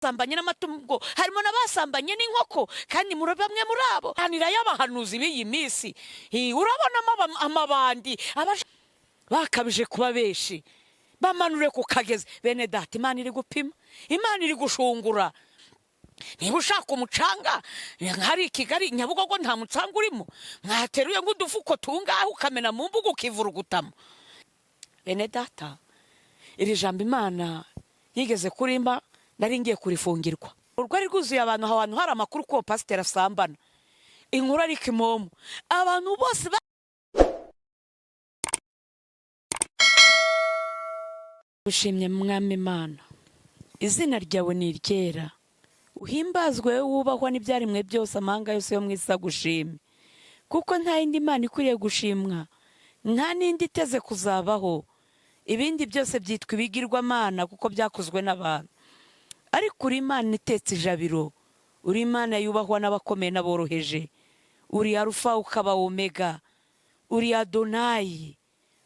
N'abasambanye n'amatungo, harimo n'abasambanye n'inkoko, kandi muri bamwe muri abo hanira y'abahanuzi b'iyi minsi. Urabonamo amabandi bakabije kuba benshi, bamanure ku kagezi. Bene data, Imana iri gupima, Imana iri gushungura. Niba ushaka umucanga, hari i Kigali Nyabugogo, nta mucanga urimo? Mwateruye nk'udufuko tungahe, ukamena mu mbuga, ukivurugutamo. Bene data, iri jambo Imana yigeze kurimba, nari ngiye kurifungirwa. Urwari rwuzuye abantu, aho hantu hari amakuru ko uwo pasiteri asambana, inkuru ariko imomo abantu bose. Gushimye Mwami Imana, izina ryawe ni iryera, uhimbazwe, wubahwa n'ibyaremwe byose. Amahanga yose yo mu isi agushime, kuko nta yindi Mana ikwiriye gushimwa, nta n'indi iteze kuzabaho. Ibindi byose byitwa ibigirwamana kuko byakozwe n'abantu, ariko uri Imana itetse ijabiro, uri Imana yubahwa n'abakomeye n'aboroheje. Uri Arufa ukaba Omega, uri Adonayi,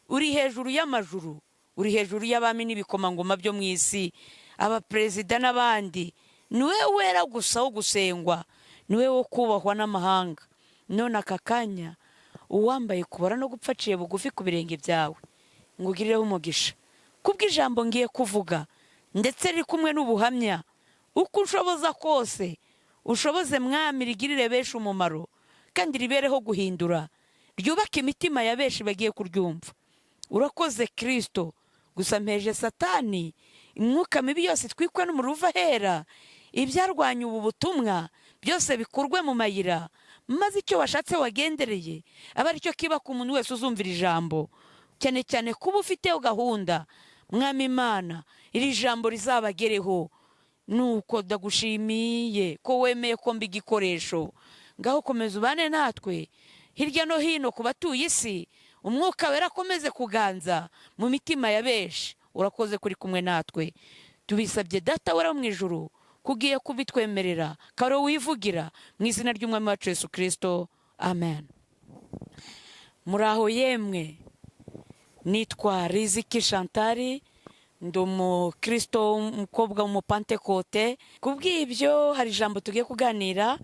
uri hejuru y'amajuru, uri hejuru y'abami n'ibikomangoma byo mu isi, abaperezida n'abandi. Niwe wera gusa wo gusengwa, niwe wo kubahwa n'amahanga. None aka kanya, uwambaye kubora no gupfa aciye bugufi ku birenge byawe ngo ugirireho umugisha kubw'ijambo ngiye kuvuga, ndetse riri kumwe n'ubuhamya. Uko ushoboza kose ushoboze, Mwami, rigirire benshi umumaro kandi ribereho guhindura, ryubake imitima ya benshi bagiye kuryumva. Urakoze Kirisito. Gusa mpeje Satani, imyuka mibi yose itwikwe n'umuriro uva ahera, ibyarwanya ubu butumwa byose bikurwe mu mayira, maze icyo washatse wagendereye abe aricyo kiba ku muntu wese uzumvira ijambo, cyane cyane kuba ufiteho gahunda. Mwami Imana, iri jambo rizabagereho. Nuko ndagushimiye ko wemeye ko mba igikoresho. Ngaho komeza ubane natwe hirya no hino ku batuye isi, Umwuka Wera akomeze kuganza mu mitima ya benshi. Urakoze kuri kumwe natwe. Tubisabye Data wera wo mu ijuru, kugiye kubitwemerera karo wivugira, mu izina ry'Umwami wacu Yesu Kirisito, amen. Muraho yemwe, nitwa Riziki Shantari, ndi umukristo w'umukobwa w'umupantekote. Ku bw'ibyo hari ijambo tugiye kuganira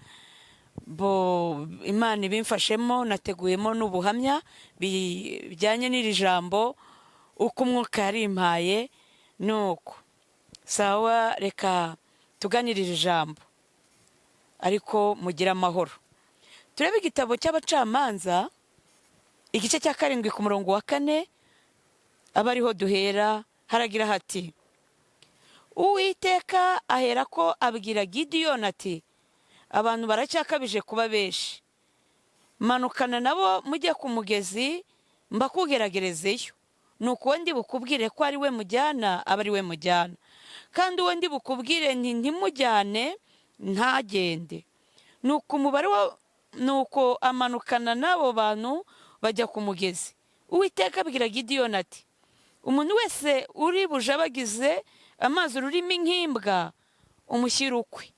bo, Imana ibimfashemo. Nateguyemo n'ubuhamya bijyanye n'iri jambo uko Umwuka yarimpaye. Nuko sawa, reka tuganire iri jambo, ariko mugire amahoro. Turebe igitabo cy'Abacamanza, igice cya 7 ku murongo wa 4, aba ariho duhera. Haragira hati: "Uwiteka ahera ko abwira Gidiyoni ati: 'Abantu baracyakabije kuba benshi. Manukana nabo mujye ku mugezi, mbakugeragerezeyo. Nuko uwo ndi bukubwire ko ari we mujyana, aba ari we mujyana, kandi uwo ndi bukubwire nti ntimujyane, ntagende.'" Nuko umubare wa nuko amanukana n'abo bantu bajya ku mugezi. Uwiteka abwira Gidiyoni ati: "Umuntu wese uri bujabagize amazi ururimi nk'imbwa, umushyire ukwe,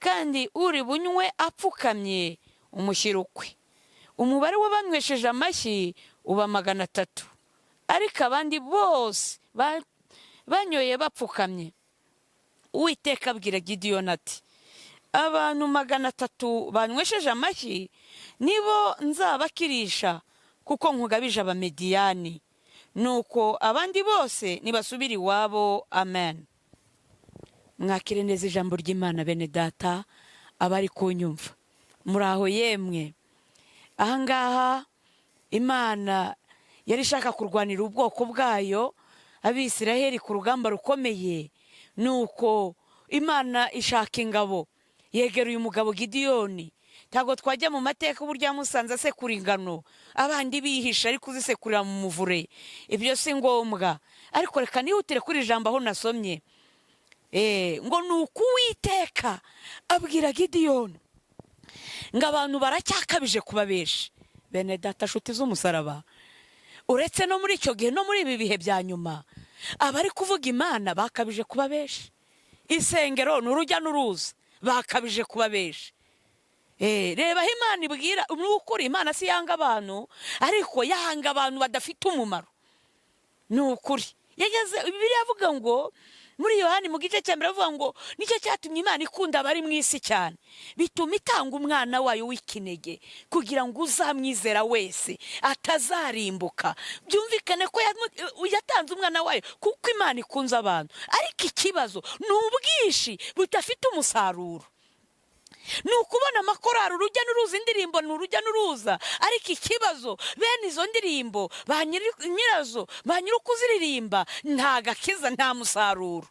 kandi uri bunywe apfukamye, umushyire ukwe." Umubare w'abanywesheje amashyi uba 300, ariko abandi bose banyoye bapfukamye. Uwiteka abwira Gidiyoni ati: "Abantu 300 banywesheje amashyi nibo nzabakirisha, kuko nkugabije Abamediyani. Nuko abandi bose nibasubire iwabo." Amen. Mwakire neza ijambo ry'Imana, bene data abari kunyumva. Muri aho yemwe? Ahangaha Imana yari ishaka kurwanira ubwoko bwayo Abisiraheli ku rugamba rukomeye. Nuko Imana ishaka ingabo, yegera uyu mugabo Gidiyoni. Ntabwo twajya mu mateka uburyo yamusanze asekura ingano abandi bihisha, ariko uzisekurira mu muvure. Ibyo si ngombwa, ariko reka nihutire kuri ijambo aho nasomye ngo: "Ni uko Uwiteka abwira Gidiyoni ngo abantu baracyakabije kuba benshi." Bene data, nshuti z'umusaraba, uretse no muri icyo gihe, no muri ibi bihe bya nyuma abari kuvuga Imana bakabije kuba benshi. Isengero ni urujya n'uruza, bakabije kuba benshi. Reba aho Imana ibwira. Ni ukuri, Imana si yanga abantu, ariko yanga abantu badafite umumaro. Ni ukuri, yageze Bibiliya avuga ngo Muri Yohani mu gice cya mbere avuga ngo nicyo cyatumye Imana ikunda abari mu isi cyane, bituma itanga umwana wayo w'ikinege kugira ngo uzamwizera wese atazarimbuka. Byumvikane ko yatanze umwana wayo kuko Imana ikunze abantu. Ariko ikibazo ni ubwinshi budafite umusaruro. Ni ukubona amakorari urujya n'uruza, indirimbo ni urujya n'uruza, ariko ikibazo bene izo ndirimbo, ba nyirazo, ba nyiri ukuziririmba, nta gakiza, nta musaruro.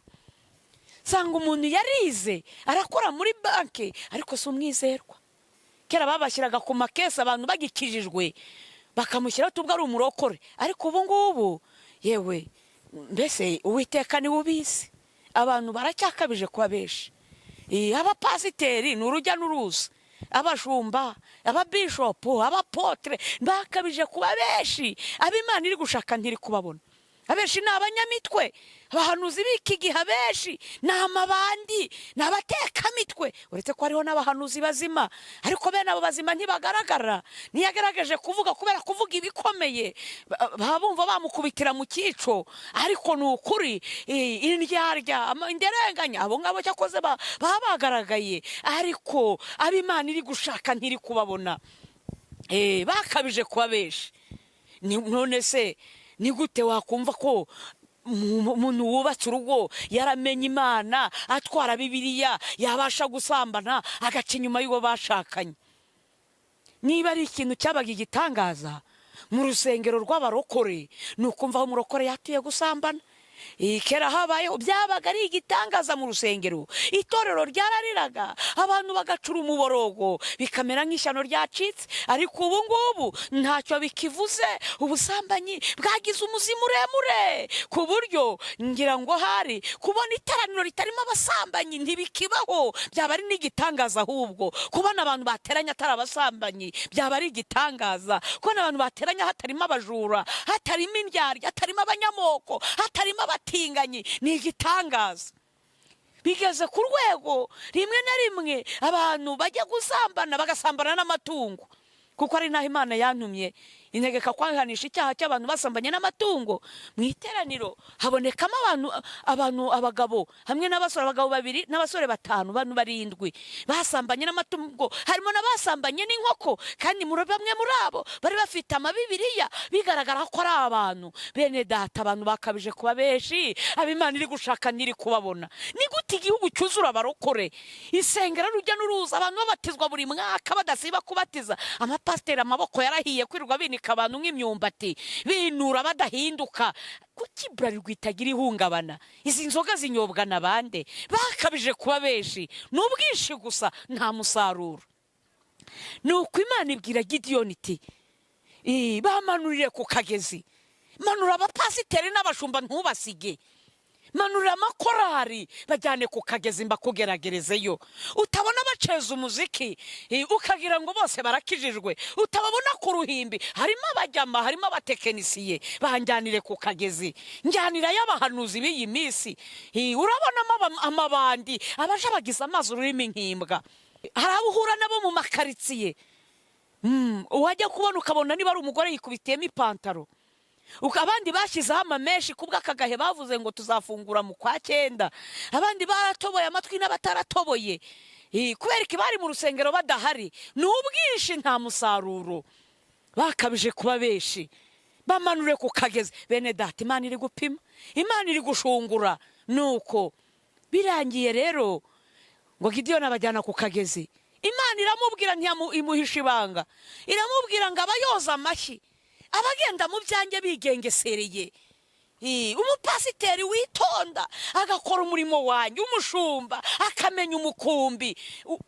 Sanga umuntu yarize, arakora muri banki, ariko si umwizerwa. Kera babashyiraga ku makesi abantu bagikijijwe, bakamushyiraho tubwo ari umurokore, ariko ubu ngubu yewe, mbese Uwiteka niwe ubizi. Abantu baracyakabije kuba benshi. Abapasiteri ni urujya n'uruza, abashumba, ababishopu, abapotere bakabije kuba benshi. Ab'Imana iri gushaka ntiri kubabona. Abenshi ni abanyamitwe. Abahanuzi b'iki gihe abenshi ni amabandi, ni abatekamitwe, uretse ko hariho n'abahanuzi bazima, ariko bene abo bazima ntibagaragara. Niyo agaragaje kuvuga, kubera kuvuga ibikomeye, baba bumva bamukubitira mu cyico. Ariko ni ukuri, indyarya, inderenganya, abo ngabo cyakoze baba bagaragaye, ariko ab'Imana iri gushaka ntiri kubabona. Bakabije kuba benshi. None se ni gute wakumva ko umuntu wubatse urugo, yaramenye Imana, atwara Bibiliya, yabasha gusambana, agaca inyuma y'uwo bashakanye? Niba ari ikintu cyabaga igitangaza mu rusengero rw'abarokore, ni ukumva aho umurokore yatuye gusambana. Kera habayeho, byabaga ari igitangaza mu rusengero. Itorero ryarariraga, abantu bagacura umuborogo, bikamera nk'ishyano ryacitse. Ariko ubu ngubu ntacyo bikivuze. Ubusambanyi bwagize umuzi muremure, ku buryo ngira ngo hari kubona iteraniro ritarimo abasambanyi ntibikibaho, byaba ari n'igitangaza. Ahubwo kubona abantu bateranye atari abasambanyi byaba ari igitangaza. Kubona abantu bateranye hatarimo abajura, hatarimo indyarya, hatarimo abanyamoko, hatarimo abatinganyi, ni igitangaza. Bigeze ku rwego rimwe na rimwe abantu bajya gusambana bagasambana n'amatungo, kuko ari naho Imana yantumye, integeka kwihanisha icyaha cy'abantu basambanye n'amatungo. Mu iteraniro habonekamo abantu, abagabo hamwe n'abasore, abagabo babiri n'abasore batanu, abantu barindwi basambanye n'amatungo, harimo n'abasambanye n'inkoko. Kandi muri bamwe muri abo bari bafite amabibiriya, bigaragara ko ari abantu bene Data. Abantu bakabije kuba benshi, ab'Imana iri gushaka ntiri kubabona. Ni gute igihugu cyuzura abarokore, isengero rujya n'uruza, abantu babatizwa buri mwaka, badasiba kubatiza, amapasiteri amaboko yarahiye kwirirwa binika abantu nk'imyumbati, binura, badahinduka? Kuki Bralirwa itagira ihungabana? Izi nzoga zinyobwa na bande? Bakabije kuba benshi, ni ubwinshi gusa, nta musaruro. Ni uko Imana ibwira Gidiyoni iti: "Bamanurire ku kagezi, manura abapasiteri n'abashumba, ntubasige, manurira amakorari, bajyane ku kagezi mbakugeragerezeyo. Utabona baceza umuziki, ukagira ngo bose barakijijwe, utababona ku ruhimbi, harimo abajyama, harimo abatekinisiye. Banjyanire ku kagezi, njyanirayo abahanuzi b'iyi minsi. Urabonamo amabandi, abaje bagize amazi, ururimi nk'imbwa. Hari abo uhura nabo mu makaritsiye. Wajya kubona ukabona niba ari umugore yikubitiyemo ipantaro. Abandi bashyizeho amamenshi kubw'akagahe, bavuze ngo tuzafungura mu kwa cyenda. Abandi baratoboye amatwi n'abataratoboye. Kubera ko bari mu rusengero badahari. Ni ubwinshi, nta musaruro, bakabije kuba benshi. Bamanure ku kagezi." Bene Data, Imana iri gupima, Imana iri gushungura. Nuko birangiye rero ngo Gidiyoni abajyana ku kagezi. Imana iramubwira, ntiyamuhisha ibanga, iramubwira ngo abayoza amashyi, abagenda mu byanjye bigengesereye, umupasiteri witonda agakora umurimo wanjye, umushumba akamenya umukumbi,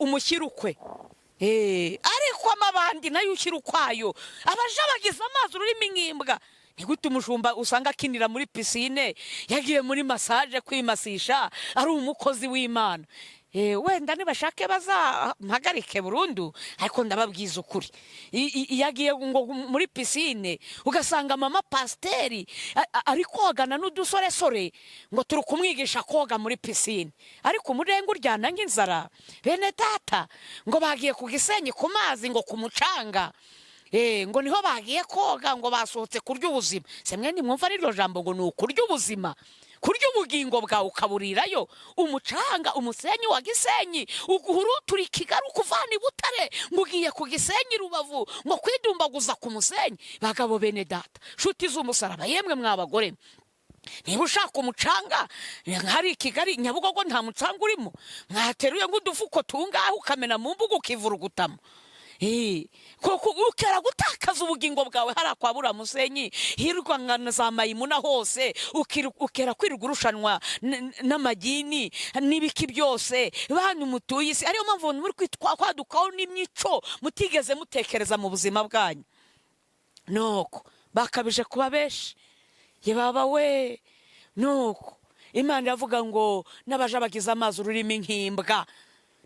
umushyira ukwe. Ariko amabandi nayo ushyira ukwayo, abaje bagize amazi, ururimi nk'imbwa. Ni gute umushumba usanga akinira muri pisine, yagiye muri massage kwimasisha, ari umukozi w'Imana? Wenda nibashake bazampagarike burundu, ariko ndababwiza ukuri. Iyo agiye ngo muri pisine, ugasanga mama pasiteri ari kogana n'udusoresore ngo turi kumwigisha koga muri pisine, ariko umurenga uryana nk'inzara. Bene Data, ngo bagiye ku Gisenyi ku mazi, ngo ku mucanga, ngo niho bagiye koga, ngo basohotse kurya ubuzima. Se mwe nimwumva n'iryo jambo ngo ni ukurya ubuzima? Kurya ubugingo bwawe ukaburirayo umucanga, umusenyi wa Gisenyi, uguhurutura i Kigali ukuvana i Butare ngo ugiye ku Gisenyi Rubavu ngo kwidumbaguza ku musenyi. Bagabo bene data, nshuti z'umusaraba, yemwe mwa bagore, niba ushaka umucanga hari i Kigali Nyabugogo, nta mucanga urimo? Mwateruye nk'udufuko tungahe ukamena mu mbuga ukivurugutamo. Koko ukera gutakaza ubugingo bwawe hariya kwa buriya musenyi, hirwa nka za Mayimuna hose, ukera kwirirwa urushanwa n'amagini n'ibiki byose. Bantu mutuye isi, ariyo mpamvu muri kwitwa kwadukaho n'imico mutigeze mutekereza mu buzima bwanyu. Nuko bakabije kuba benshi, ye baba we. Nuko Imana iravuga ngo n'abaja bagize amazi ururimi nk'imbwa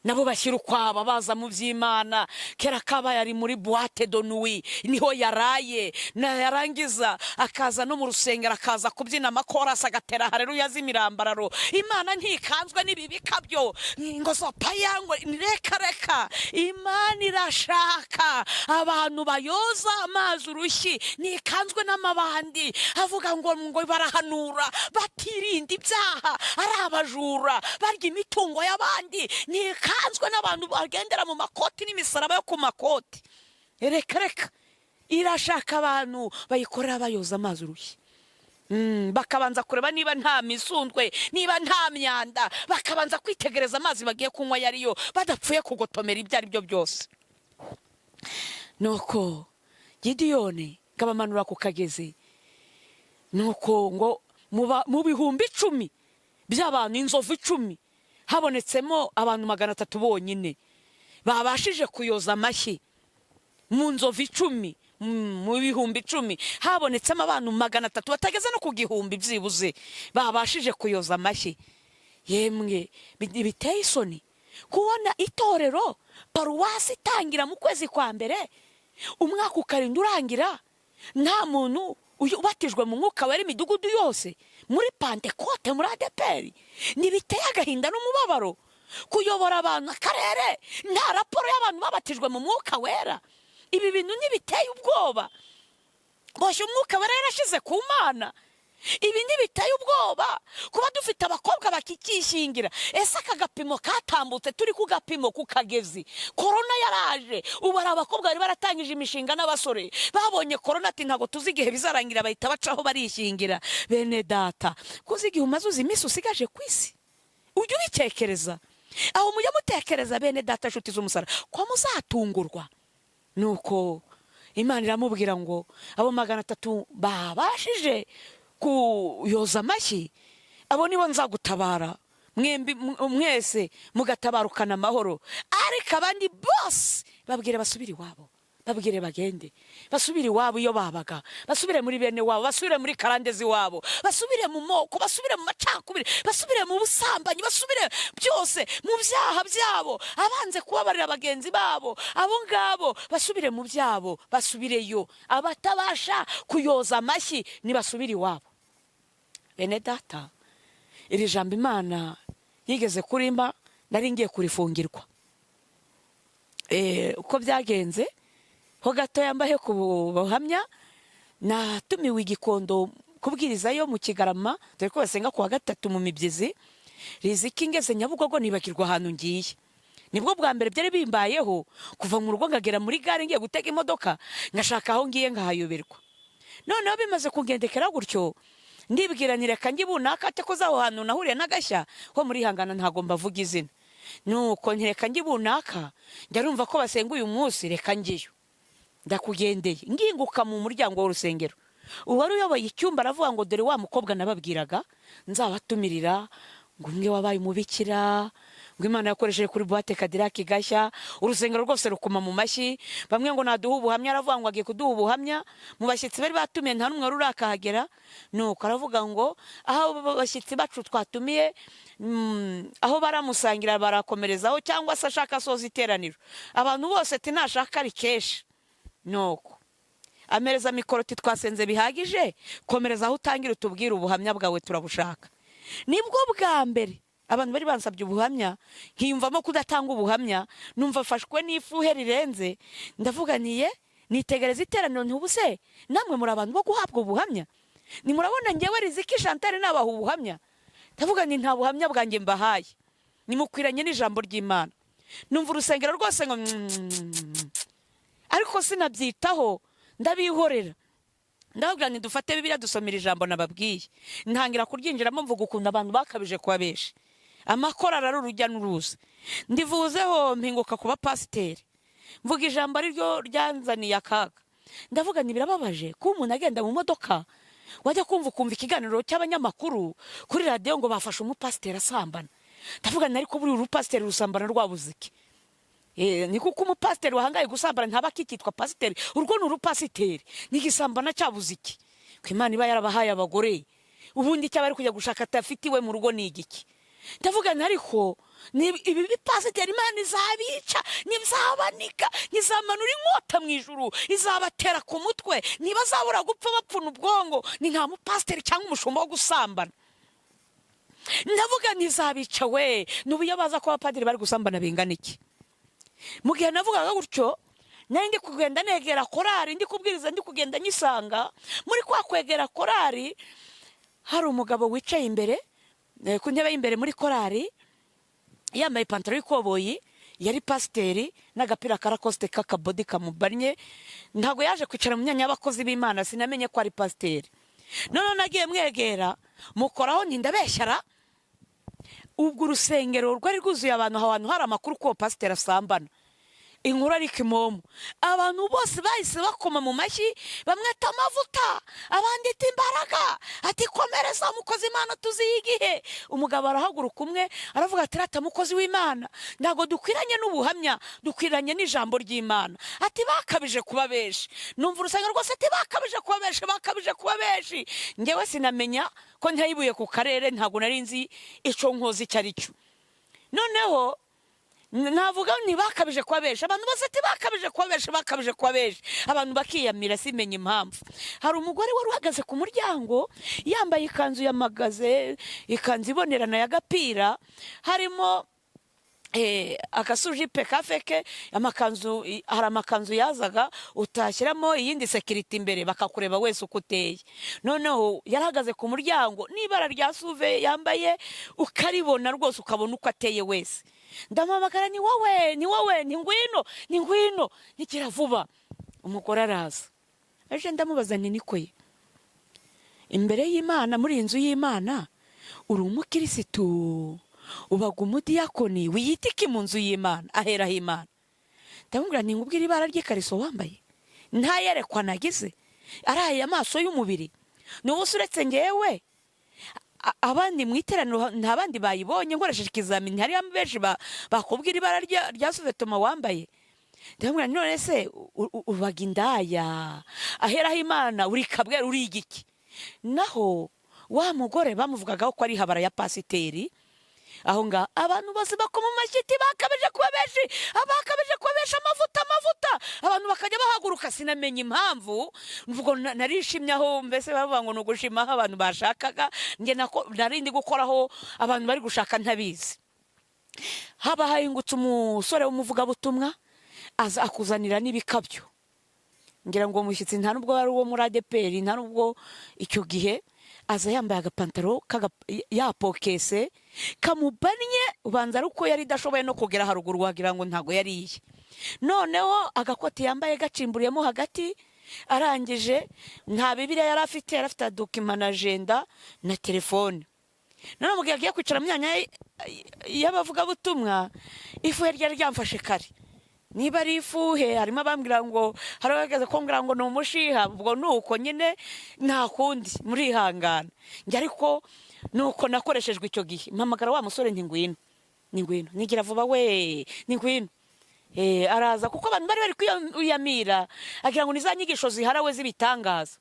nabo bashyira ukwabo baza mu by'Imana. Kera kabaye ari muri boîte de nuit niho yaraye, yarangiza akaza no mu rusengero, akaza kubyina amakorasi, agatera hareruya z'imirambararo. Imana ntikanzwe n'ibi bikabyo ngo zopayangwe. Reka reka, Imana irashaka abantu bayoza amazi urushyi. Ntikanzwe n'amabandi avuga ngo barahanura batirinda ibyaha, ari abajura barya imitungo y'abandi. Ntikanzwe n'abantu bagendera mu makoti n'imisaraba yo ku makoti. Reka reka, irashaka abantu bayikorera bayoza amazi urushyi. Bakabanza kureba niba nta misundwe, niba nta myanda, bakabanza kwitegereza amazi bagiye kunywa ayo ariyo, badapfuye kugotomera ibyo ari byo byose. Nuko Gidiyoni ngo abamanura ku kagezi. Nuko ngo mu 10,000 by'abantu, inzovu 10, habonetsemo abantu 300 bonyine babashije kuyoza amashyi. Mu nzovu 10, mu 10,000 habonetsemo abantu 300 batageze no ku 1000 byibuze babashije kuyoza amashyi. Yemwe, biteye isoni kubona itorero, paruwasi itangira mu kwezi kwa mbere, umwaka ukarinda urangira nta muntu ubatijwe mu Mwuka Wera, imidugudu yose muri Pantekote, muri ADEPR. Ntibiteye agahinda n'umubabaro kuyobora abantu akarere nta raporo y'abantu babatijwe mu Mwuka Wera? Ibi bintu ntibiteye ubwoba? Boshye Umwuka Wera yarashize ku Mana. Ibi ntibiteye ubwoba kuba dufite abakobwa bakikishingira? Ese aka gapimo katambutse turi ku gapimo ku kagezi? Korona yaraje, ubu hari abakobwa bari baratangije imishinga n'abasore, babonye korona ati ntabwo tuzi igihe bizarangira, bahita bacaho barishingira. Bene data, kuzi igihe umaze, uzi iminsi usigaje ku isi? Ujya ubitekereza? Aho mujya mutekereza, bene data, nshuti z'umusara, ko muzatungurwa? Nuko Imana iramubwira ngo abo 300 babashije kuyoza amashyi, abo nibo nzagutabara mwembi, mwese mugatabarukana amahoro. Ariko abandi bose babwire basubire iwabo, babwire bagende basubire iwabo iyo babaga, basubire muri bene wabo, basubire muri karande z'iwabo, basubire mu moko, basubire mu macakubiri, basubire mu busambanyi, basubire byose mu byaha byabo. Abanze kubabarira bagenzi babo, abo ngabo basubire mu byabo, basubireyo. Abatabasha kuyoza amashyi nibasubire iwabo. Bene data, iri jambo Imana yigeze kurimba, nari ngiye kurifungirwa. Uko byagenze ho gatoya mbahe ku buhamya. Natumiwe igikondo kubwirizayo mu Kigarama, dore ko basenga ku wa gatatu mu mibyizi. Riziki ngeze Nyabugogo nibagirwa ahantu ngiye. Nibwo bwa mbere byari bimbayeho, kuva mu rugo ngagera muri gare ngiye gutega imodoka, ngashaka aho ngiye nkahayoberwa. Noneho bimaze kugendekera gutyo, ndibwira nti reka njye bunaka ate ko aho hantu nahuriye n'agashya ho muri hangana, ntabwo mbavuga izina. Nuko ntireka njye bunaka, njya numva ko basenga uyu munsi, reka njyeyo. Ndakugendeye, nginguka mu muryango w'urusengero, uwari uyoboye icyumba aravuga ngo dore wa mukobwa nababwiraga nzabatumirira, ngo umwe wabaye umubikira, ngo Imana yakoresheje kuri boîte Cadillac gashya. Urusengero rwose rukuma mu mashyi. Bamwe ngo naduha ubuhamya, aravuga ngo agiye kuduha ubuhamya. Mu bashyitsi bari batumiye nta n'umwe wari urakahagera. Nuko aravuga ngo aho bashyitsi bacu twatumiye, aho baramusangira barakomerezaho, cyangwa se ashaka asoza iteraniro. Abantu bose ati nashaka ari kenshi. Nuko amereza mikoro ati twasenze bihagije, komereza aho utangira utubwire ubuhamya bwawe, turabushaka. Nibwo bwa mbere abantu bari bansabye ubuhamya nkiyumvamo kudatanga ubuhamya, numva afashwe n'ifuhe rirenze. Ndavuga niye, nitegereza iteraniro, ntubuse namwe muri abantu bo guhabwa ubuhamya? Nimurabona ngewe Riziki Chantal nabaha ubuhamya? Ndavuga ni nta buhamya bwanjye mbahaye, nimukwiranye n'ijambo ry'Imana. Numva urusengero rwose ngo ariko sinabyitaho, ndabihorera. Ndababwira nti dufate Bibiliya, dusomera ijambo nababwiye. Ntangira kuryinjiramo, mvuga ukuntu abantu bakabije kuba benshi, amakorari ari urujya n'uruza. Ndivuzeho, mpinguka ku bapasiteri, mvuga ijambo ari ryo ryanzaniye akaga. Ndavuga nti birababaje kuba umuntu agenda mu modoka, wajya kumva ukumva ikiganiro cy'abanyamakuru kuri radiyo ngo bafashe umupasiteri asambana. Ndavuga nti ariko buriya urupasiteri rusambana rwabuze iki? Ni kuko umupasiteri wahangaye gusambana ntaba akikitwa pasiteri, urwo ni urupasiteri. N'igisambana cyabuze iki, ko Imana iba yarabahaye abagore? Ubundi icyo aba ari kujya gushaka atafite iwe mu rugo ni igiki? Ndavuga nti ariko ni ibi bipasiteri, Imana izabica, ntizabanika, ntizamanura inkota mu ijuru, izabatera ku mutwe, ntibazabura gupfa bapfuna ubwongo. Ni nta mupasiteri cyangwa umushumba wo gusambana. Ndavuga ntizabica we. N'ubu iyo baza ko abapadiri bari gusambana bingana iki? Mu gihe navugaga gutyo, nari ndi kugenda negera korari, ndi kubwiriza, ndi kugenda nyisanga. Muri kwa kwegera korari, hari umugabo wicaye imbere, ku ntebe y'imbere muri korari, yambaye ipantaro y'ikoboyi, yari pasiteri, n'agapira ka Lacoste k'akabodi kamubannye. Ntabwo yaje kwicara mu myanya y'abakozi b'Imana, sinamenye ko ari pasiteri. Noneho nagiye mwegera, mukoraho, nti ndabeshyara? Ubwo urusengero rwari rwuzuye abantu, ahantu hari amakuru ko uwo pasiteri asambana, inkuru ariko imomo. Abantu bose bahise bakoma mu mashyi, bamwita amavuta, abandi ati imbaraga, ati komereza mukozi Imana, tuziye igihe. Umugabo arahaguruka umwe, aravuga ati rata mukozi w'Imana, ntabwo dukwiranye n'ubuhamya, dukwiranye n'ijambo ry'Imana. Ati bakabije kuba benshi. Numva urusengero rwose ati bakabije kuba benshi, bakabije kuba benshi. Ngewe sinamenya ko ntayibuye ku karere, ntabwo nari nzi icyo nkozi icyo ari cyo. Noneho navuga nti bakabije kuba benshi, abantu bose ati bakabije kuba benshi, bakabije kuba benshi, abantu bakiyamira, simenya impamvu. Hari umugore wari uhagaze ku muryango, yambaye ikanzu yamagaze, ikanzu ibonerana ya gapira, harimo akasujipe ka feke. Amakanzu, hari amakanzu yazaga utashyiramo iyindi sécurité imbere, bakakureba wese uko uteye. Noneho yarahagaze ku muryango n'ibara rya suve yambaye ukaribona rwose, ukabona uko ateye wese. Ndamuhamagara: ni wowe, ni wowe, ni ngwino, ni ngwino, nigira vuba. Umugore araza. Aje ndamubaza nti niko ye, imbere y'Imana, muri iyi nzu y'Imana, uri umukirisitu, ubaga umudiyakoni, wiyita iki mu nzu y'Imana, aheraho Imana? Ndamubwira nti ngubwire ibara ry'ikariso wambaye, ntayerekwa nagize, araye amaso y'umubiri, ni ubusa uretse ngewe, abandi mu iteraniro nta bandi bayibonye. Nkoresheje ikizamini, hariyo benshi bakubwira ibara rya sous-vêtement wambaye. Ndamubwira nti none se ubaga indaya, aheraho Imana, uri kabwera, uri igiki? Naho wa mugore bamuvugagaho ko ari habara ya pasiteri aho ngaho, abantu bose bakoma amashyi, bakabije kuba benshi, bakabije kuba benshi, amavuta, amavuta. Abantu bakajya bahaguruka, sinamenya impamvu. Ubwo narishimye aho, mbese bavuga ngo ni ugushima aho abantu bashakaga. Njye nako nari ndi gukoraho abantu bari gushaka ntabizi. Haba hahingutse umusore w'umuvugabutumwa, aza akuzanira n'ibikabyo. Ngira ngo umushyitsi nta nubwo wari uwo muri ADEPR, nta nubwo icyo gihe. Aza yambaye agapantaro yapokese kamubannye, ubanza ari uko yari idashoboye no kugera haruguru, wagira ngo ntabwo yariye. Noneho agakoti yambaye gacimburiyemo hagati. Arangije, nta Bibiliya yari afite, yari afite document na agenda na telefone. Noneho mu gihe agiye kwicara mu myanya y'abavugabutumwa, ifuhe ryari ryamfashe kare, niba ari ifuhe, harimo abambwira ngo, hari abageze kumbwira ngo ni umushiha. Ubwo ni uko nyine, nta kundi, murihangana. Njye ariko ni uko nakoreshejwe icyo gihe. Mpamagara wa musore nti ngwino, ni ngwino, nigira vuba we, ni ngwino. Araza, kuko abantu bari bari kwiyamira, agira ngo ni za nyigisho ziharawe z'ibitangaza.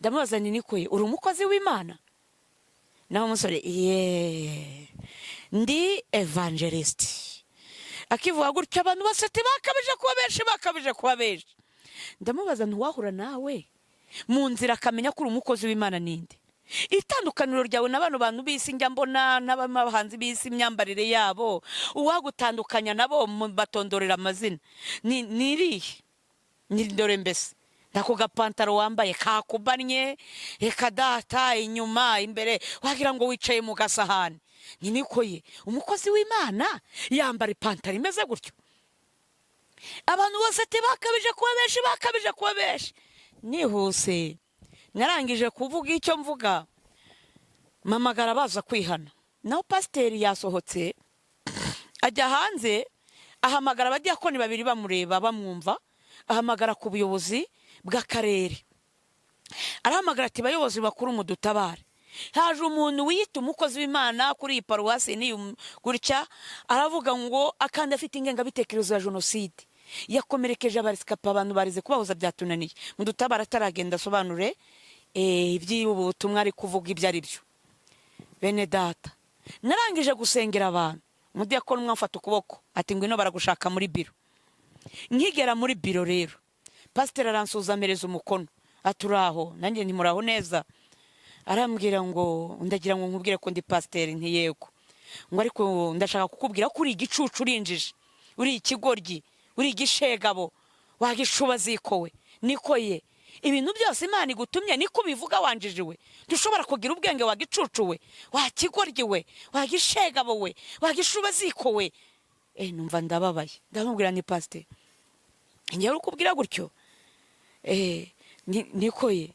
Ndamubaza nti niko ye, uri umukozi w'Imana? Naho umusore ye ndi évangéliste. Akivuga gutyo, abantu bose ati bakabije kuba benshi, bakabije kuba benshi. Ndamubaza, ntiwahura nawe mu nzira akamenya ko uri umukozi w'Imana ninde? Itandukaniro ryawe na bano bantu b'isi njya mbona n'abahanzi b'isi, imyambarire yabo, uwagutandukanya nabo batondorera amazina ni irihe? Ni dore mbese Nako gapantaro wambaye kakubannye, reka data, inyuma imbere wagira ngo wicaye mu gasahani. Ni niko ye, umukozi w'Imana yambara ipantaro imeze gutyo? Abantu bose ati bakabije kuba benshi, bakabije kuba benshi. Nihuse narangije kuvuga icyo mvuga, mpamagara baza kwihana. Naho pasiteri yasohotse ajya hanze, ahamagara abadiyakoni babiri bamureba bamwumva, ahamagara ku buyobozi bw'akarere, arahamagara ati: "Bayobozi bakuru, mudutabare, haje umuntu wiyita umukozi w'Imana kuri iyi paruwasi n'iyi gutya, aravuga ngo akandi afite ingengabitekerezo ya jenoside, yakomerekeje abarescapés, abantu barize kubahuza byatunaniye, mudutabare ataragenda asobanure iby'ubu butumwa ari kuvuga ibyo ari byo." Bene data, narangije gusengera abantu, umudiyakoni umwe amfata ukuboko ati: "Ngwino, baragushaka muri biro." Nkigera muri biro rero, pasiteri aransuhuza, amereza umukono ati: "Uraho?" Nanjye ntimuraho neza. Arambwira ngo: "Ndagira ngo nkubwire ko ndi pasiteri." Ntiyego. Ngo: "Ariko ndashaka kukubwira ko uri igicucu, urinjije, uri ikigoryi, uri igishegabo, wagishuba zikowe. Niko ye, ibintu byose Imana igutumye niko ubivuga? Wanjijiwe, ntushobora kugira ubwenge, wagicucu we, wakigoryi we, wagishegabo we, wagishuba ziko we." Numva ndababaye, ndamubwira ni: "Pasiteri, njyewe uri kubwira gutyo?" Niko ye,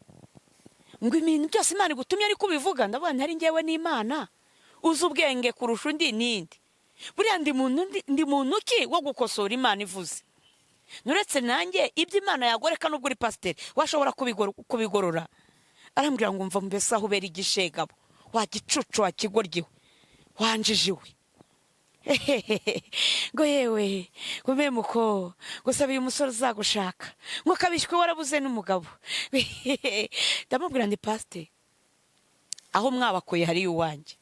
ngo ibintu byose Imana igutumye ariko ubivuga? Ndavuga ntari njyewe n'Imana, uzi ubwenge kurusha undi nindi? Buriya ndi muntu ndi muntu ki wo gukosora Imana ivuze? Nuretse nanjye ibyo Imana yagoreka, nubwo uri pasiteri washobora kubigorora?" Arambwira ngo: "Mva mbese aho ubera igishegabo, wagicucu, wakigoryiwe, wanjijiwe." Ngo yewe, ngo memuko gusaba uyu musore uzagushaka, ngo kabishywe warabuze n'umugabo. Ndamubwira ndi: "Pasiteri, aho mwabakuye hariyo iwanjye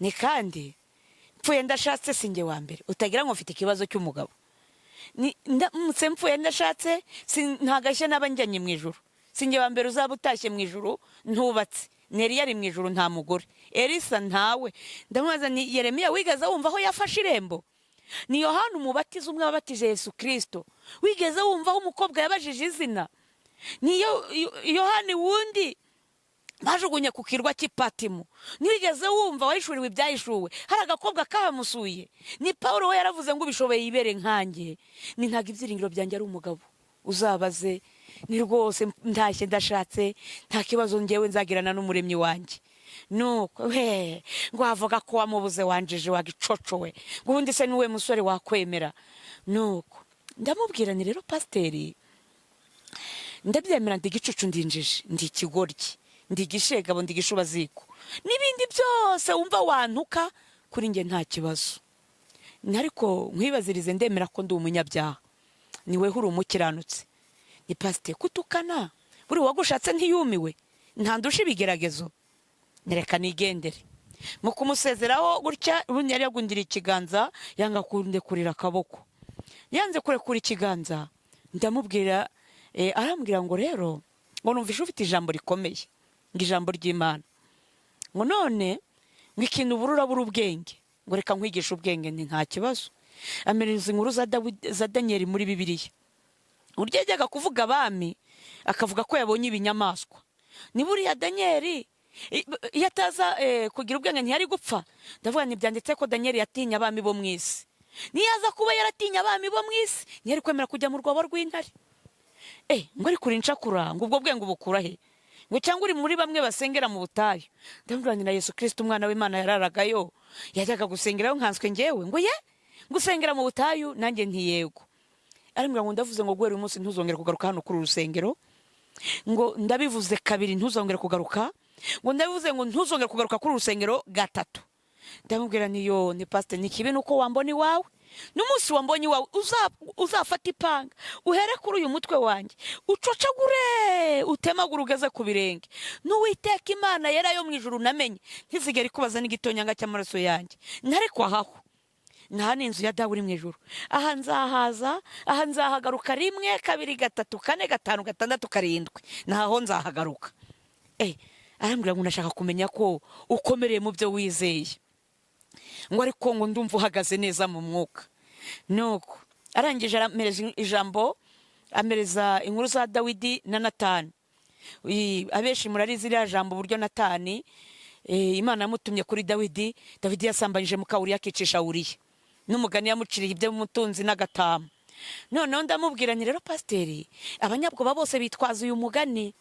ni kandi mpfuye ndashatse si njye wa mbere. Utagira ngo mfite ikibazo cy'umugabo. Ndamutse mpfuye ndashatse nta gashya naba njyanye mu ijuru. Si njye wa mbere uzaba utashye mu ijuru ntubatse. Neri yari mu ijuru nta mugore, Elisa ntawe." Ndamubaza ni: "Yeremiya wigeze wumva aho yafashe irembo? Ni Yohani Umubatiza umwe wabatije Yesu Kirisito wigeze wumva aho umukobwa yabajije izina? Ni Yohani wundi bajugunye ku kirwa cy'Ipatimu, ntiwigeze wumva wahishuriwe ibyahishuwe? Hari agakobwa kahamusuye? Ni Paul we yaravuze ngo ubishoboye yibere nkanjye. Ni ntabwo ibyiringiro byanjye ari umugabo, uzabaze. Ni rwose ntashye ndashatse, nta kibazo ngewe nzagirana n'Umuremyi wanjye." Nuko we ngo wavuga ko wamubuze, wanjije, wagicocowe, ngo ubundi se niwe musore wakwemera? Nuko ndamubwira ni: "Rero pasiteri, ndabyemera, ndi igicucu, ndinjije, ndi ikigoryi, ndi igishegabo, ndi igishubaziko n'ibindi byose wumva wantuka, kuri njye nta kibazo. Ariko nkwibazirize, ndemera ko ndi umunyabyaha, ni weho uri umukiranutsi. Ni pasiteri, kutukana buri wagushatse ntiyumiwe, ntandusha ibigeragezo. Nereka nigendere." Mu kumusezeraho gutya, ubundi yari yagundiriye ikiganza, yanga kundekurira akaboko, yanze kurekura ikiganza. Ndamubwira, arambwira ngo: "Rero," ngo, "numvishe ufite ijambo rikomeye," ngo "ijambo ry'Imana," ngo "none," ngo "ikintu ubura urabura ubwenge," ngo "reka nkwigishe ubwenge." Nti: "Nta kibazo." Amereza inkuru za Dawidi, za Daniyeli muri Bibiliya, uburyo yajyaga kuvuga abami akavuga ko yabonye ibinyamaswa. Ni buriya Daniyeli iyo ataza kugira ubwenge ntiyari gupfa. Ndavuga ntibyanditse ko Daniyeli yatinye abami bo mu isi. Niyo aza kuba yaratinye abami bo mu isi, ntiyari kwemera kujya mu rwobo rw'intare. Ngo: "Ariko uri incakura," ngo "ubwo bwenge ubukura he?" ngo "cyangwa uri muri bamwe basengera mu butayu?" Ndamubwira nti: "Na Yesu Kirisito umwana w'Imana yararagayo, yajyaga gusengerayo, nkanswe ngewe?" Ngo: "Ye, gusengera mu butayu?" Nanjye ntiyego. Arambwira ngo: "Ndavuze ngo guhera uyu munsi ntuzongere kugaruka hano kuri uru rusengero," ngo "ndabivuze kabiri, ntuzongere kugaruka," ngo "ndabivuze ngo ntuzongere kugaruka kuri uru rusengero gatatu." Ndamubwira niyo ni: "Pasite, ni kibi nuko wambona iwawe. N'umunsi wambonye iwawe uzafata ipanga, uhere kuri uyu mutwe wanjye, ucocagure, utemagure ugeze ku birenge. N'Uwiteka Imana yera yo mu ijuru namenye ntizigere ikubaza n'igitonyanga cy'amaraso yanjye. Ntariko ahaho nta ni inzu ya Dawe uri mu ijuru. Aha nzahaza, aha nzahagaruka rimwe, kabiri, gatatu, kane, gatanu, gatandatu, karindwi, naho nzahagaruka." Arambwira ngo: "Ndashaka kumenya ko ukomereye mu byo wizeye," ngo "ariko," ngo "ndumva uhagaze neza mu mwuka." Nuko arangije arampereza ijambo. Amereza inkuru za Dawidi na Natani. Abenshi murarizi iriya jambo, uburyo Natani Imana yamutumye kuri Dawidi, Dawidi yasambanyije muka Uriya, akicisha Uriya, n'umugani yamuciriye iby'umutunzi n'agatama. Noneho ndamubwira nti: "Rero pasiteri, abanyabwoba bose bitwaza uyu mugani,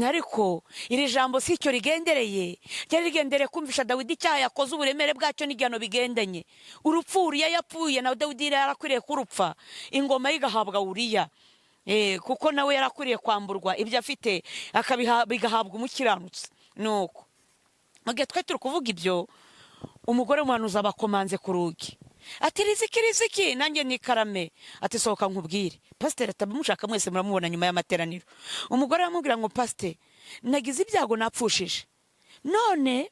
ariko iri jambo si icyo rigendereye. Ryari rigendereye kumvisha Dawidi icyaha yakoze, uburemere bwacyo n'igihano bigendanye. Urupfu Uriya yapfuye, na Dawidi yari yarakwiriye kurupfa, ingoma ye igahabwa Uriya, kuko nawe yarakwiriye kwamburwa ibyo afite, bigahabwa umukiranutsi." Nuko mu gihe twari turi kuvuga ibyo, umugore w'umuhanuzi abakomanze ku rugi, ati: "Riziki, Riziki!" Nanjye nikarame. Ati: "Sohoka nkubwire." Pasiteri atamushaka, mwese muramubona nyuma y'amateraniro. Umugore aramubwira ngo: "Pasiteri, nagize ibyago, napfushije, none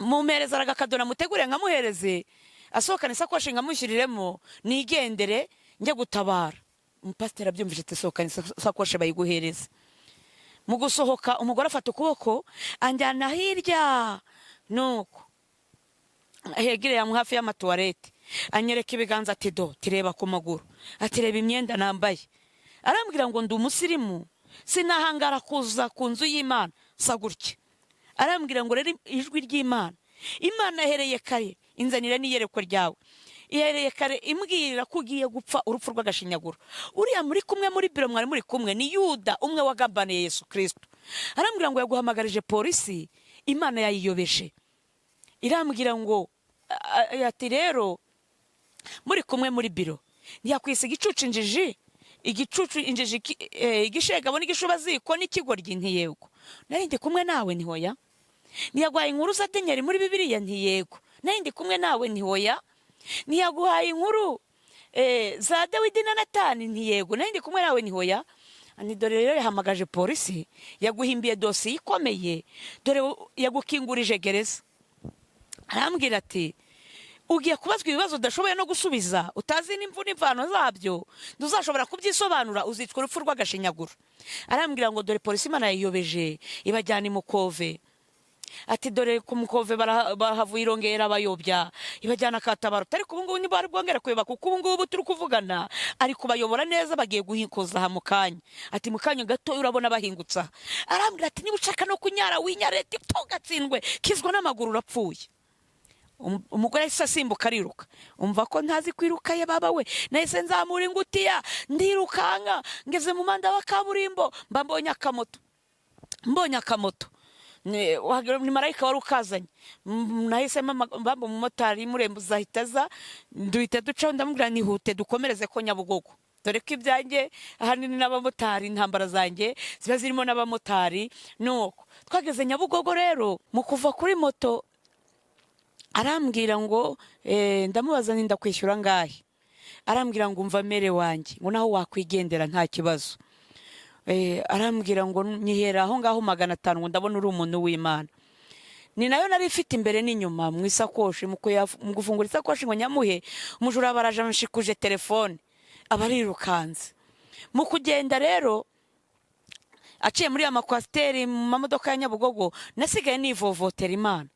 mumpereza agakadona mutegure nkamuhereze, asohokane isakoshi nkamushyiriremo, nigendere njye gutabara." Umupasiteri abyumvise ati: "Sohokane isakoshi bayiguhereze." Mu gusohoka, umugore afata ukuboko anjyana hirya, nuko hegereye hafi y'amatuwarete, anyereka ibiganza, ati: "Do, tireba ku maguru." Ati: "Reba imyenda nambaye." Arambwira ngo: "Ndi umusirimu, sinahangara kuza ku nzu y'Imana sa gutya." Arambwira ngo: "Rero ijwi ry'Imana, Imana yahereye kare inzanira n'iyerekwa ryawe, ihereye kare imbwira ko ugiye gupfa urupfu rw'agashinyaguro. Uriya muri kumwe muri biro, mwari muri kumwe, ni Yuda umwe wagambaniye Yesu Kirisito." Arambwira ngo: "Yaguhamagarije polisi, Imana yayiyobeje." Irambwira ngo ati: "Rero muri kumwe muri biro, ntiyakwisa igicucu injiji, igicucu injiji, igishegabo n'igishubaziko n'ikigoryi? Ntiyego. Nari ndi kumwe nawe? Ntihoya. Ntiyaguhaye inkuru za Daniyeli muri Bibiliya? Ntiyego. Nari ndi kumwe nawe? Ntihoya. Ntiyaguhaye inkuru za Dawidi na Natani? Ntiyego. Nari ndi kumwe nawe? Ntihoya. Ni dore rero yahamagaje polisi, yaguhimbiye dosiye ikomeye, dore yagukingurije gereza." Arambwira ati: "Ugiye kubazwa ibibazo udashoboye no gusubiza, utazi n'imvu n'imvano zabyo, ntuzashobora kubyisobanura, uzicwa urupfu rw'agashinyaguro." Arambwira ngo: "Dore polisi Imana yayiyobeje, ibajyana i Mukove." Ati: "Dore ku Mukove bahavuye, irongera abayobya, ibajyana Katabaruta, ariko ubu ngubu ntibari bwongere kuyoba, kuko ubu ngubu turi kuvugana ari kubayobora neza, bagiye guhikoza aha mu kanya." Ati: "Mu kanya gato urabona bahingutse aha." Arambwira ati: "Niba ushaka no kunyara winyare, tugatsindwe, kizwa n'amaguru, urapfuye." Umugore yahise asimbuka ariruka. Umva ko ntazi kwiruka ye baba we! Nahise nzamura ingutiya, ndirukanka, ngeze mu muhanda wa kaburimbo mba mbonye akamoto, mbonye akamoto. Ni marayika wari ukazanye. Nahise mbamba umumotari murembo, uzahita aza, duhita ducaho. Ndamubwira: "Nihute dukomereze ko Nyabugogo," dore ko ibyanjye ahanini n'abamotari, intambara zanjye ziba zirimo n'abamotari. Nuko twageze Nyabugogo rero, mu kuva kuri moto arambwira ngo ndamubaza nti: "Ndakwishyura angahe?" Arambwira ngo: "Umva mere wanjye," ngo: "naho wakwigendera nta kibazo." Arambwira ngo: "Nyihera aho ngaho 500," ngo: "Ndabona uri umuntu w'Imana." Ni nayo nari ifite imbere n'inyuma mu isakoshi. Mu gufungura isakoshi ngo nyamuhe, umujura baraje amushikuje telefone, aba arirukanze. Mu kugenda rero aciye muri ya makwasiteri mu mamodoka ya Nyabugogo, nasigaye nivovotera Imana.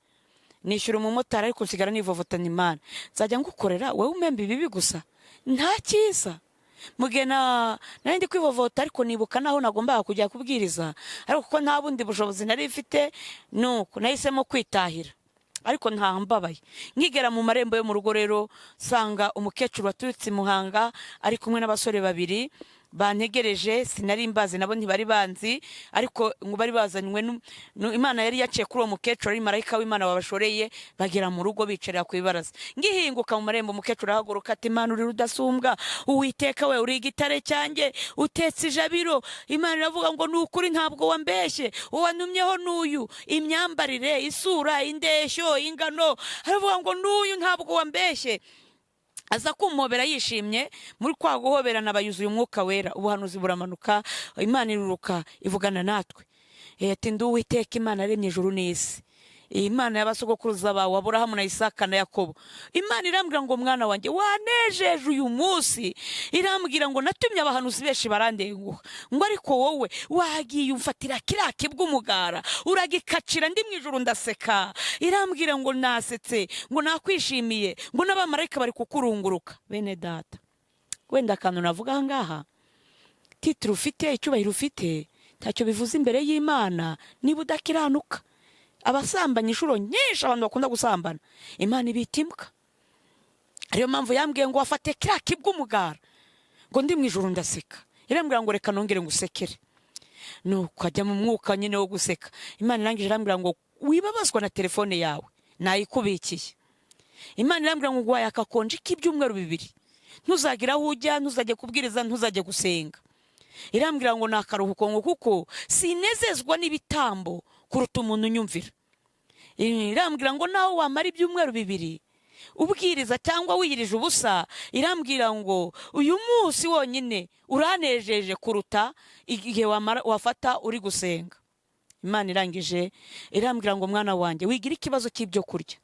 Nishyura umumotari, ariko nsigara nivovotana Imana: "Nzajya ngukorera wowe umemba ibibi gusa, nta cyiza?" Mu gihe nari ndi kwivovota, ariko nibuka naho nagombaga kujya kubwiriza, ariko kuko nta bundi bushobozi nari mfite, nuko nahisemo kwitahira, ariko ntambabaye. Nkigera mu marembo yo mu rugo rero, nsanga umukecuru waturutse i Muhanga ari kumwe n'abasore babiri bantegereje. Sinari mbazi, nabo ntibari banzi, ariko ngo bari bazanywe Imana yari yaciye kuri uwo mukecuru, ari marayika w'Imana wabashoreye, bagera mu rugo bicarira ku ibaraza. Ngihinguka mu marembo, umukecuru arahaguruka ati: "Imana uri rudasumbwa, Uwiteka we, uri igitare cyanjye, utetse ijabiro. Imana iravuga ngo ni ukuri, ntabwo wambeshye, uwantumyeho n'uyu, imyambarire, isura, indeshyo, ingano." Aravuga ngo: "N'uyu, ntabwo wambeshye." Aza kumpobera yishimye. Muri kwa guhoberana bayuzuye Umwuka Wera, ubuhanuzi buramanuka, Imana iruruka ivugana natwe. Ati: "Ndi Uwiteka Imana yaremye ijuru n'isi, iyi Imana y'abasogokuruza bawe Aburahamu na Isaka na Yakobo." Imana irambwira ngo: "Mwana wanjye, wanejeje uyu munsi." Irambwira ngo: "Natumye abahanuzi benshi barandenguha," ngo: "ariko wowe wagiye umfatira kiriya kibw'umugara, uragikacira, ndi mu ijuru ndaseka." Irambwira ngo: "Nasetse," ngo: "nakwishimiye," ngo: "n'abamarayika bari kukurunguruka." Bene data, wenda akantu navuga aha ngaha. Titre ufite, icyubahiro ufite, ntacyo bivuze imbere y'Imana niba udakiranuka. Abasambanya inshuro nyinshi, abantu bakunda gusambana, Imana ibita imbwa. Ariyo mpamvu yambwiye ngo wafate kiriya kibwa umugara. Ngo ndi mu ijoro ndaseka, irambwira ngo reka nongere ngusekere. Nuko ajya mu mwuka nyine wo guseka. Imana irangije irambwira ngo wibabazwa na telefone yawe, nayikubikiye. Imana irambwira ngo nguhaye akakonji k'ibyumweru 2, ntuzagire aho ujya, ntuzajye kubwiriza, ntuzajye gusenga. Irambwira ngo ni akaruhuko, ngo kuko sinezezwa n'ibitambo kuruta umuntu unyumvira. Irambwira ngo nawe wamara ibyumweru 2 ubwiriza cyangwa wiyirije ubusa, irambwira ngo uyu munsi wonyine uranejeje kuruta igihe wafata uri gusenga. Imana irangije irambwira ngo mwana wanjye, wigira ikibazo cy'ibyo kurya,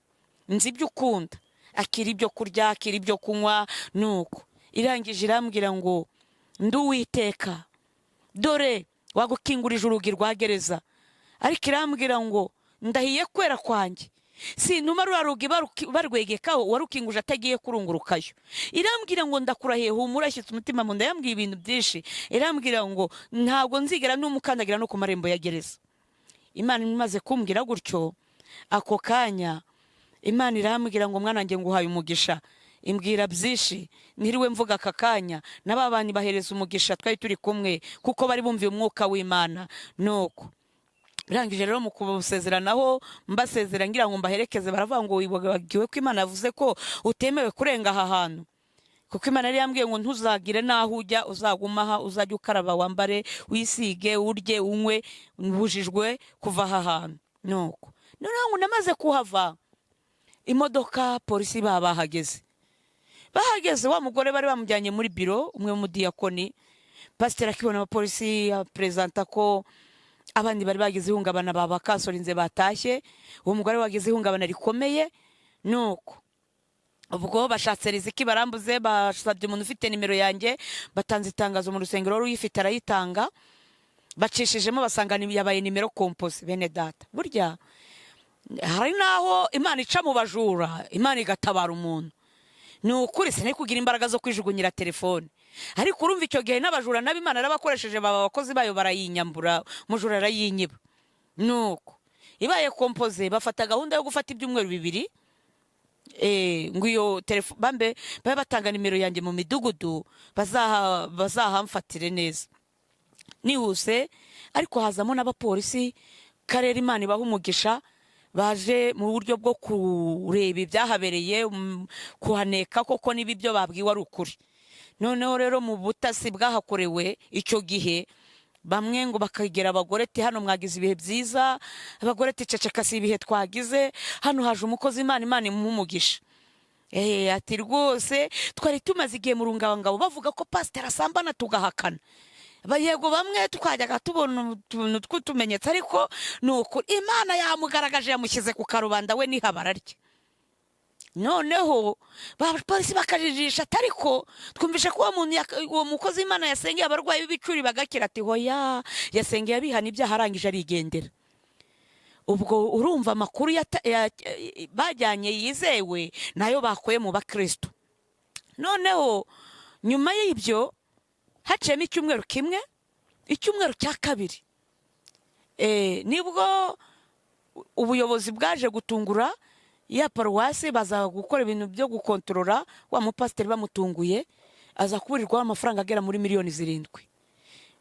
nzi ibyo ukunda, akira ibyo kurya, akira ibyo kunywa. Nuko irangije irambwira ngo nduwiteka, dore wagukingurije urugi rwa gereza. Ariko irambwira ngo ndahiye kwera kwanjye, sintuma ruriya rugi barwegekaho uwarukinguje atagiye kurungurukayo. Irambwira ngo ndakurahiye, humura, ashyitse umutima mu nda. Yambwiye ibintu byinshi. Irambwira ngo ntabwo nzigera n'umukandagira no ku marembo ya gereza. Imana imaze kumbwira gutyo, ako kanya Imana irambwira ngo mwana wanjye, nguhaye umugisha. Imbwira byinshi ntiriwe mvuga aka kanya. Na ba bantu bahereza umugisha twari turi kumwe, kuko bari bumviye umwuka w'Imana. Nuko birangije rero, mu kubasezeranaho, mbasezera ngira ngo mbaherekeze, baravuga ngo wibagiwe ko Imana yavuze ko utemewe kurenga aha hantu? Kuko Imana yari yambwiye ngo ntuzagire n'aho ujya, uzaguma aha, uzajya ukaraba, wambare, wisige, urye, unywe, ubujijwe kuva aha hantu. Nuko noneho ngo namaze kuhava, imodoka polisi baba bahageze. Bahageze, wa mugore bari bamujyanye muri biro, umwe w'umudiyakoni. Pasiteri akibona abapolisi perezanta ko abandi bari bagize ihungabana babakasorinze batashye, uwo mugore wagize ihungabana rikomeye. Nuko ubwo bashatse riziki barambuze, basabye umuntu ufite nimero yanjye, batanze itangazo mu rusengero, wari uyifite arayitanga. Bacishijemo basanga yabaye numéro composé. Bene data, burya hari n'aho Imana ica mu bajura, Imana igatabara umuntu. Ni ukuri, sinari kugira imbaraga zo kwijugunyira telefone. Ariko urumva icyo gihe n'abajura nabo Imana yarabakoresheje, baba abakozi bayo, barayinyambura, umujura arayinyiba. Nuko ibaye composé, bafata gahunda yo gufata ibyumweru 2, ngo iyo telefone bambe babe batanga nimero yanjye mu midugudu, bazahamfatire neza nihuse. Ariko hazamo n'abapolisi karere, Imana ibaha umugisha, baje mu buryo bwo kureba ibyahabereye, kuhaneka koko niba ibyo babwiwe ari ukuri. Noneho rero mu butasi bwahakorewe icyo gihe, bamwe ngo bakegera abagore ati hano mwagize ibihe byiza. Abagore ati ceceka, si ibihe twagize, hano haje umukozi Imana, Imana imuha umugisha. Ati rwose twari tumaze igihe mu rungabangabo bavuga ko pasiteri asambana, tugahakana. Yego, bamwe twajyaga tubona utuntu tw'utumenyetso, ariko ni ukuri Imana yamugaragaje, yamushyize ku karubanda, we nihabara rye. Noneho abapolisi bakajijisha ati ariko twumvishe ko uwo muntu uwo mukozi w'Imana yasengeye abarwayi b'ibicuri bagakira. Ati hoya, yasengeye abihana ibyaha, arangije arigendera. Ubwo urumva amakuru bajyanye yizewe nayo bakuye mu bakristo. Noneho nyuma y'ibyo haciyemo icyumweru kimwe, icyumweru cya kabiri, nibwo ubuyobozi bwaje gutungura ya paruwasi, baza gukora ibintu byo gukontorora wa mupasiteri. Bamutunguye aza kuburirwaho amafaranga agera muri miliyoni 7.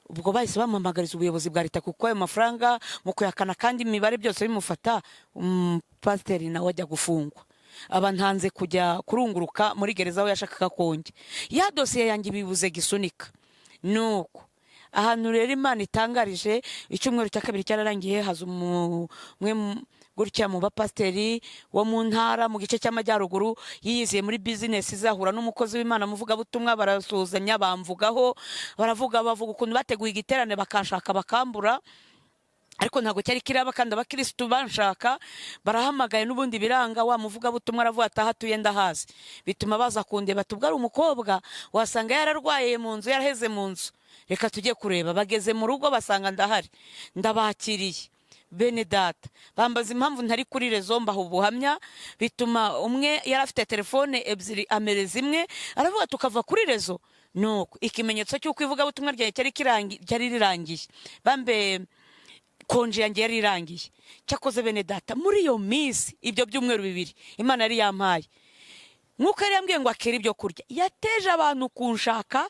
Ubwo bahise bamuhamagariza ubuyobozi bwa leta, kuko ayo mafaranga mu kuyakana kandi imibare byose bimufata, umupasiteri nawe ajya gufungwa. Aba ntanze kujya kurunguruka muri gereza aho yashakaga konjya ya dosiye yanjye, bibuze gisunika. Nuko ahantu rero Imana itangarije, icyumweru cya kabiri cyararangiye, haza umwe gutya mu bapasiteri wo mu ntara mu gice cy'amajyaruguru, yiyiziye muri bizinesi, izahura n'umukozi w'Imana muvugabutumwa, barasuhuzanya, bamvugaho, baravuga, bavuga ukuntu bateguye igiterane bakanshaka bakambura, ariko ntabwo cyari kiraba kandi abakirisitu banshaka. Barahamagaye n'ubundi biranga. Wa muvugabutumwa aravuga ati aho atuye ndahazi, bituma baza kundeba. Tubwo ari umukobwa wasanga yararwaye mu nzu, yaraheze mu nzu, reka tujye kureba. Bageze mu rugo basanga ndahari, ndabakiriye. Bene data bambaza impamvu ntari kuri réseau, mbaha ubuhamya, bituma umwe yari afite telefone ebyiri amereza imwe, aravuga tukava kuri réseau. Nuko ikimenyetso cy'uko ivugabutumwa ryanjye ryari rirangiye, bambe congé yanjye yari irangiye. Cyakoze bene data, muri iyo minsi, ibyo byumweru 2 Imana yari yampaye, nk'uko yari yambwiye ngo akere ibyo kurya, yateje abantu kunshaka,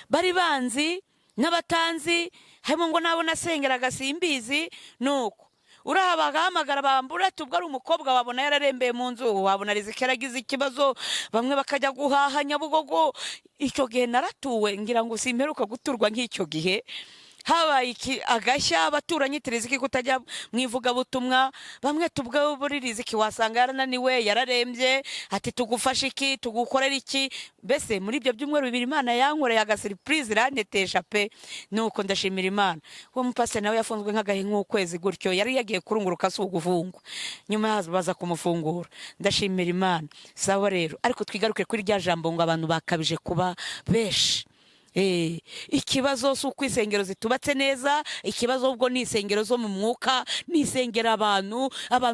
bari banzi n'abatanzi, harimo ngo nabo nasengeraga simbizi. Nuko uraha bagahamagara, bambura ati ubwo ari umukobwa wabona yararembeye mu nzu, wabona Riziki yaragize ikibazo, bamwe bakajya guhaha Nyabugogo. Icyo gihe naratuwe, ngira ngo simperuka guturwa nk'icyo gihe. Habaye iki agashya, abaturanyi Riziki kutajya mu ivugabutumwa, bamwe tubwo buri Riziki wasanga yarananiwe, yararembye, ati tugufashe iki, tugukorera iki? Mbese muri ibyo byumweru 2 Imana yankoreye agasurprise, irantetesha pe. Nuko ndashimira Imana. Uwo mupasiteri nawe yafunzwe nk'agahe nk'ukwezi gutyo, yari yagiye kurunguruka, si ugufungwa, nyuma yazo baza kumufungura. Ndashimira Imana. Sawa rero, ariko twigaruke kuri rya jambo ngo abantu bakabije kuba benshi. Ikibazo si uko insengero zitubatse neza, ikibazo ahubwo ni insengero zo mu mwuka, ni insengero abantu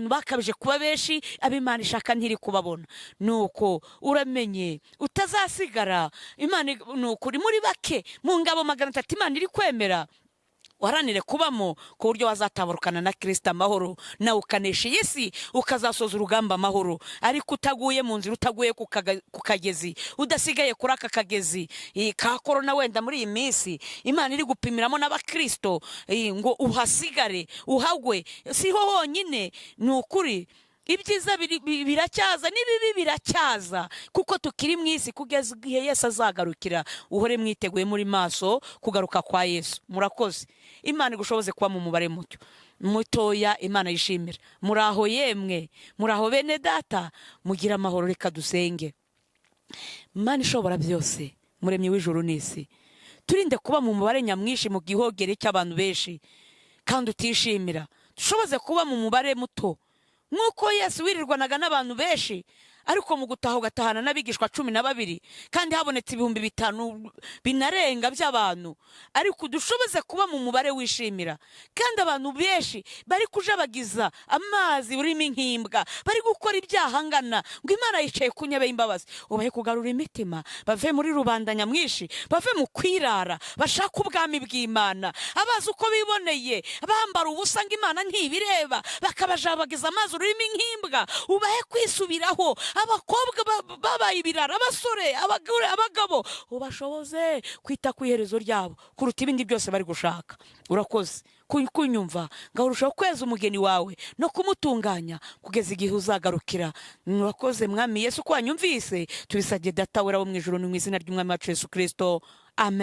bakabije kuba benshi, ab'Imana ishaka ntiri kubabona. Nuko uramenye utazasigara. Imana ni ukuri muri bake mu ngabo 300 Imana iri kwemera, uharanire kubamo ku buryo wazatabarukana na Kirisita amahoro, nawe ukanesha iyi si, ukazasoza urugamba amahoro, ariko utaguye mu nzira, utaguye ku kagezi, udasigaye kuri aka kagezi ka korona wenda muri iyi minsi Imana iri gupimiramo n'abakirisito, ngo uhasigare uhagwe. Siho honyine, ni ukuri ibyiza biracyaza n'ibibi biracyaza, kuko tukiri mu isi kugeza igihe Yesu azagarukira. Uhore mwiteguye, muri maso kugaruka kwa Yesu. Murakoze. Imana igushoboze kuba mu mubare muto mutoya Imana yishimira. Muraho yemwe, muraho bene data, mugire amahoro. Reka dusenge. Imana ishobora byose, Muremyi w'ijuru n'isi, turinde kuba mu mubare nyamwinshi mu gihogere cy'abantu benshi kandi utishimira. Dushoboze kuba mu mubare muto nk'uko Yesu wirirwanaga n'abantu benshi, ariko mu gutaha ugatahana n'abigishwa 12, kandi habonetse 5000 binarenga by'abantu. Ariko dushoboze kuba mu mubare wishimira. Kandi abantu benshi bari kujabagiza amazi urimo inkimbwa, bari gukora ibyaha ngana ngo Imana yicaye ku ntebe y'imbabazi, ubahe kugarura imitima, bave muri rubanda nyamwinshi, bave mu kwirara, bashake ubwami bw'Imana. Abazi uko biboneye bambara ubusa ngo Imana ntibireba, bakabajabagiza amazi ururimi nk'imbwa, ubahe kwisubiraho. Abakobwa babaye ibirara, abasore, abagore, abagabo, ubashoboze kwita ku iherezo ryabo kuruta ibindi byose bari gushaka. Urakoze kunyumva. Ngaho urushaho kweza umugeni wawe no kumutunganya kugeza igihe uzagarukira. Murakoze Mwami Yesu ko wanyumvise. Tubisabye Data wera wo mu ijuru, ni mu izina ry'Umwami wacu Yesu Kirisito, amen.